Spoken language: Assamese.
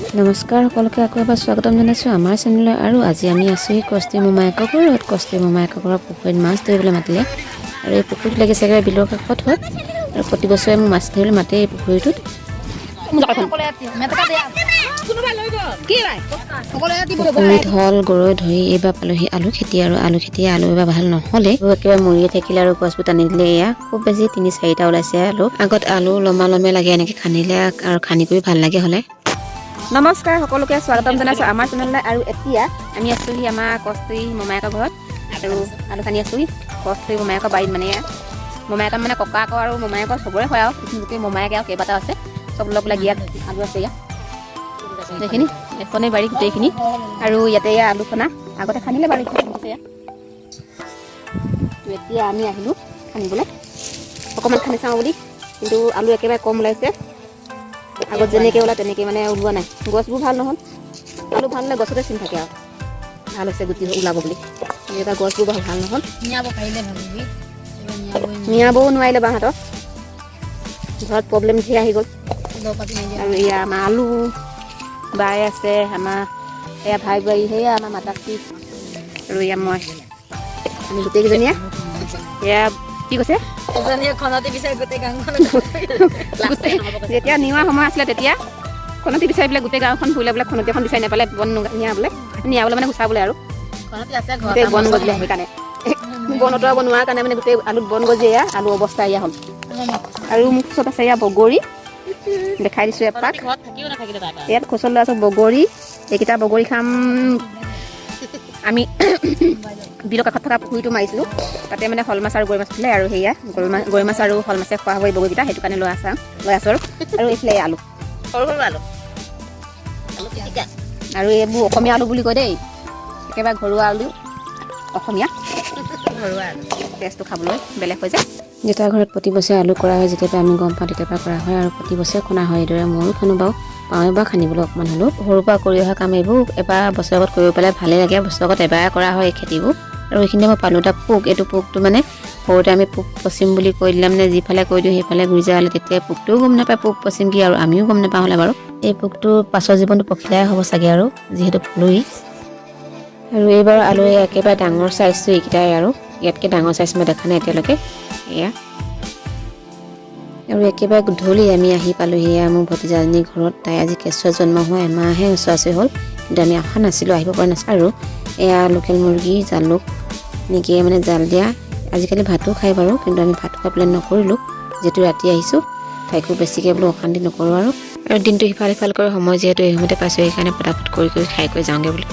নমস্কাৰ সকলোকে, আকৌ এবাৰ স্বাগতম জনাইছোঁ আমাৰ চেনেললৈ। আৰু আজি আমি আছোঁহি কস্তি মোমায়েকৰ ঘৰত। কস্তি মোমায়েকৰ ঘৰৰ পুখুৰীত মাছ ধৰিবলৈ মাতিলে আৰু এই পুখুৰীটো লাগিছে একেবাৰে বিলৰ কাষত হয়। আৰু প্ৰতি বছৰে মোক মাছ ধৰিবলৈ মাতে এই পুখুৰীটোত। পুখুৰীত শ'ল, গৰৈ ধৰি এইবাৰ পালোহি আলু খেতি। আৰু আলু খেতি, আলু এইবাৰ ভাল নহ'লে, একেবাৰে মৰিয়ে থাকিলে আৰু গছবোৰ টানি দিলে। এয়া খুব বেছি তিনি চাৰিটা ওলাইছে আলু। আগত আলু লমা লমে লাগে এনেকৈ খান্দিলে আৰু খান্দি কৰি ভাল লাগে হ'লে। নমস্কাৰ সকলোকে, স্বাগতম জনাইছোঁ আমাৰ চেনেললৈ। আৰু এতিয়া আমি আছোঁহি আমাৰ কস্তুৰী মোমায়েকৰ ঘৰত আৰু আলু খান্দি আছোঁহি কস্তুৰী মোমায়েকৰ বাৰীত। মানে এয়া মোমায়েকৰ, মানে ককাকৰ আৰু মোমায়েকৰ চবৰে হয় আৰু এইখিনি গোটেই মোমায়েকে আৰু কেইবাটাও আছে, চব লগ লাগি ইয়াত আলু আছে। ইয়াত এইখিনি এখনেই বাৰী গোটেইখিনি। আৰু ইয়াতে এয়া আলু খনা আগতে খান্দিলে বাৰু, এতিয়া খান্দিছে ইয়াত। তো এতিয়া আমি আহিলোঁ খান্দিবলৈ, অকণমান খান্দি চাওঁ বুলি। কিন্তু আলু একেবাৰে কম ওলাইছে। আগত যেনেকৈ ওলায় তেনেকৈ মানে ওলোৱা নাই। গছবোৰ ভাল নহ'ল। আলু ভাল হ'লে গছতে চিন থাকে আৰু ভাল হৈছে, গুটি ওলাব বুলি। এইবাৰ গছবোৰ বৰ ভাল নহ'ল। নিয়াব পাৰিলে ভাবিবি, এইবাৰ নিয়াবই। নিয়াবও নোৱাৰিলে। বাহঁতৰ ঘৰত প্ৰব্লেম ধেৰ আহি গ'ল। দৰৱ পাতি নিদিয়ে। আৰু এয়া আমাৰ আলু বাই আছে, আমাৰ এয়া ভাই বোৱাৰী, সেয়া আমাৰ মাতাশ্ৰী আৰু এয়া মই। আমি গোটেইকেইজনীয়ে এয়া কি কৈছে? এজনীয়ে খনতি বিচাৰি গোটেই গাঁওখন। গোটেই যেতিয়া নিওৱা সময় আছিলে, তেতিয়া খনতি বিচাৰি পেলাই গোটেই গাঁওখন ফুৰিলে বোলে, খনতি এখন বিচাৰি নাপালে। বন নিয়া বোলে, নিয়াবলৈ মানে গুচাবলৈ আৰু খনতি আছে ঘৰত। গোটেই বন গজিলে। সেইকাৰণে বন আঁতৰাব নোৱাৰাৰ কাৰণে মানে গোটেই আলুত বন গজি এয়া আলু অৱস্থা এয়া হ'ল। আৰু মোৰ ওচৰত আছে এয়া বগৰী, দেখাই দিছোঁ এপাক। ঘৰত থাকিও নাথাকিলে তাৰ কাৰণে। ইয়াত খোচল লৈ আছোঁ বগৰী। এইকেইটা বগৰী খাম আমি। বিলৰ কাষত থকা পুখুৰীটো মাৰিছিলোঁ, তাতে মানে শ'ল মাছ আৰু গৰৈ মাছ উঠিলে। আৰু সেয়া গৰৈ মাছ, গৰৈ মাছ আৰু শ'ল মাছে খোৱা হ'ব এই বগৰীকেইটা। সেইটো কাৰণে লৈ আছোঁ। আৰু এইফালে এই আলু। সৰু সৰু আলু, আলু পিটিকা। আৰু এইবোৰ অসমীয়া আলু বুলি কয় দেই, একেবাৰে ঘৰুৱা আলু, অসমীয়া। ঘৰুৱা আলু। টেষ্টটো খাবলৈ বেলেগ হৈ যায়। দেউতাৰ ঘৰত প্ৰতি বছৰে আলু কৰা হয়। যেতিয়াৰ পৰা আমি গম পাওঁ, তেতিয়াৰ পৰা কৰা হয় আৰু প্ৰতি বছৰে খনা হয় এইদৰে। ময়ো খানো বাৰু, পাওঁৱে বাৰু খান্দিবলৈ অকণমান হ'লেও। সৰুৰ পৰা কৰি অহা কাম এইবোৰ, এবাৰ বছৰেকত কৰিব পেলাই ভালেই লাগে। বছৰেকত এবাৰে কৰা হয় এই খেতিবোৰ। আৰু এইখিনিতে মই পালোঁ এটা পোক। এইটো পোকটো মানে সৰুতে আমি পূব পশ্চিম বুলি কৈ দিলে, মানে যিফালে কৈ দিওঁ সেইফালে ঘূৰি যায় হ'লে, তেতিয়া পোকটোও গম নাপায় পূব পশ্চিম কি আৰু আমিও গম নাপাওঁ হ'লে বাৰু। এই পোকটো পাছৰ জীৱনটো পখিলাই হ'ব চাগে আৰু যিহেতু পালোহি। আৰু এইবাৰ আলু একেবাৰে ডাঙৰ চাইজটো এইকেইটাই আৰু ইয়াতকৈ ডাঙৰ চাইজ মই দেখা নাই এতিয়ালৈকে এয়া। আৰু একেবাৰে গধূলি আমি আহি পালোহি এয়া মোৰ ভতিজাজনীৰ ঘৰত। তাই আজি কেঁচুৱা জন্ম হোৱা এমাহে ওচৰা ওচৰি হ'ল, কিন্তু আমি অহা নাছিলোঁ, আহিব পৰা নাছিলোঁ। আৰু এয়া লোকেল মুৰ্গী, জালুক এনেকৈ মানে জাল দিয়া। আজিকালি ভাতো খায় বাৰু, কিন্তু আমি ভাত খোৱা প্লেন নকৰিলোঁ, যিহেতু ৰাতি আহিছোঁ। তাইকো বেছিকৈ বোলো অশান্তি নকৰোঁ আৰু। আৰু দিনটো সিফাল সিফাল কৰি সময় যিহেতু এই সময়তে পাইছোঁ, সেইকাৰণে পটাপট কৰি কৰি খাই কৰি যাওঁগৈ বুলি।